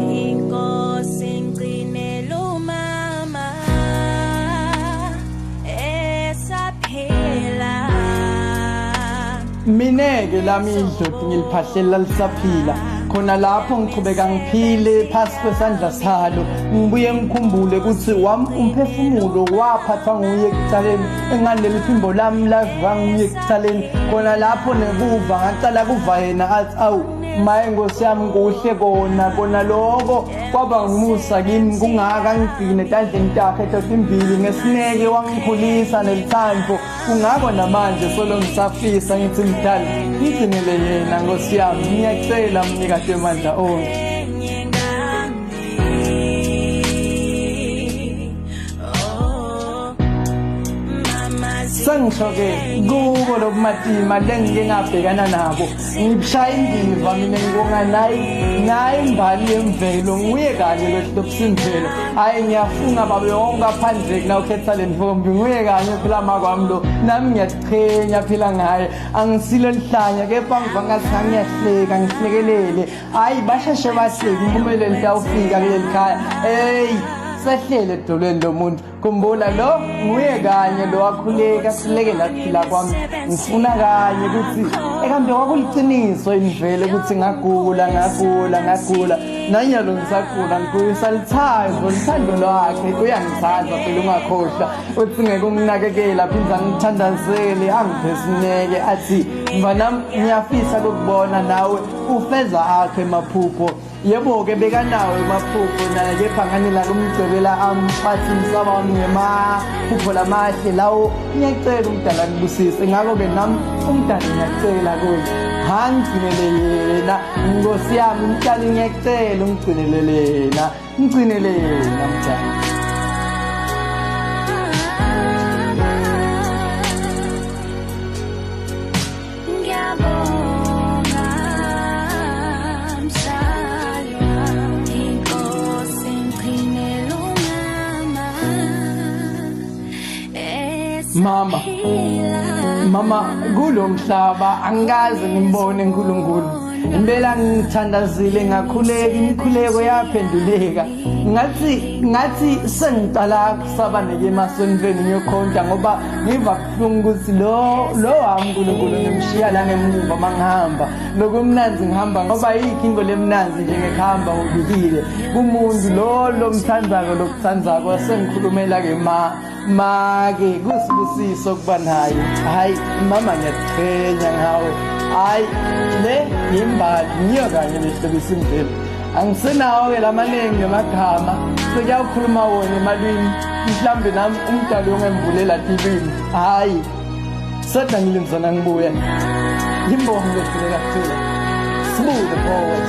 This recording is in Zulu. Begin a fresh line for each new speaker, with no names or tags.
Inkosi ngcinela umama esaphila.
Mina-ke lami idloti ngiliphahlela lisaphila khona lapho ngiqhubeka ngiphile phasi kwesandla salo, ngibuye ngikhumbule ukuthi wami umphefumulo waphathwa nguye ekuqaleni, engani leli phimbo lami lavuka nguye ekuqaleni. Khona lapho nekuva ngaqala kuva yena athi awu maye nkosi yami kuhle kona kona lokho kwaba ngumusa kimi, kungaka ngigcine etandleni takhe totimbili ngesineke wangikhulisa nelithando. Kungako namanje solo ngisafisa ngithi mdali ngigcinele yena nkosi yami, ngiyacela mnikati wemandla onke. Sengisho-ke kubo lobumatima lengike ngabhekana nabo, ngibishaya indiva mina ngibonga nayi nayi imbali yemvelo, nguye kanye lo hlobusimvelo. Hhayi ngiyafunga babe wonke aphandle kuna ukhetha le ntombi, nguye kanye phela makwami lo, nami ngiyatiqhenya phela ngaye. Angisilo lihlanya kepha ngiva ngathi ngangiyahleka ngihlekelele. Hhayi basheshe bahleke impumelelo itawufika kuleli khaya. Eyi sehlele edolweni lomuntu. Khumbula lo nguye kanye lo wakhuleka silekela kuphila kwami. Ngifuna kanye ukuthi ekambe kwakuliciniso imvelo ukuthi ngagula ngagula ngagula nanyalo ngisagula, ngigulisa lithando lithando lwakhe uyangithanda phela ungakhohlwa uthi ngeke unginakekela phinde angithandazele angiphe sineke athi mfanami ngiyafisa ukukubona nawe ufeza akhe emaphupho. Yebo-ke bekanawo emaphupho naye kepha nganela kumgcebela amphathi umsaba wami ngemaphupho lamahle lawo. Ngiyacela umdala ngibusise, ngakho-ke nami umdala ngiyacela kuye hangigcinele yena nkosi yami mdali, ngiyacela ungigcinele yena, ngigcinele yena mdali.
Ngiyabonga mzali wami, inkosi ngigcinela umama
Mama,
esaphila.
Mama, kulo mhlaba angikaze ngimbone uNkulunkulu. Impela ngithandazile ngakhuleka, imikhuleko yaphenduleka. Ngathi sengiqala kusaba neke emasontweni ngiyokhonta ngoba ngiva kubuhlungu ukuthi lo lo wami uNkulunkulu ngimshiya la ngemuva mangihamba. Lokumnanzi ngihamba ngoba ayikho into lemnanzi njengekuhamba ubikile kumuntu lo lomthandzako lokuthandzako. Sengikhulumela ke ma make kusibusiso kuba naye. Hayi mama ngiyatiqhenya ngawe. Hayi le yimbali ngiyo kanye lehlobisa imvelo. Angisenawo-ke lamaningi ngemagama, sekuyawukhuluma wona emalwini, mhlawumbe nami umdali ungemvulela tilwimi. Hhayi sedla ngilimzana ngibuya ngimbonge lehluleka kuphila. Sibuke poet.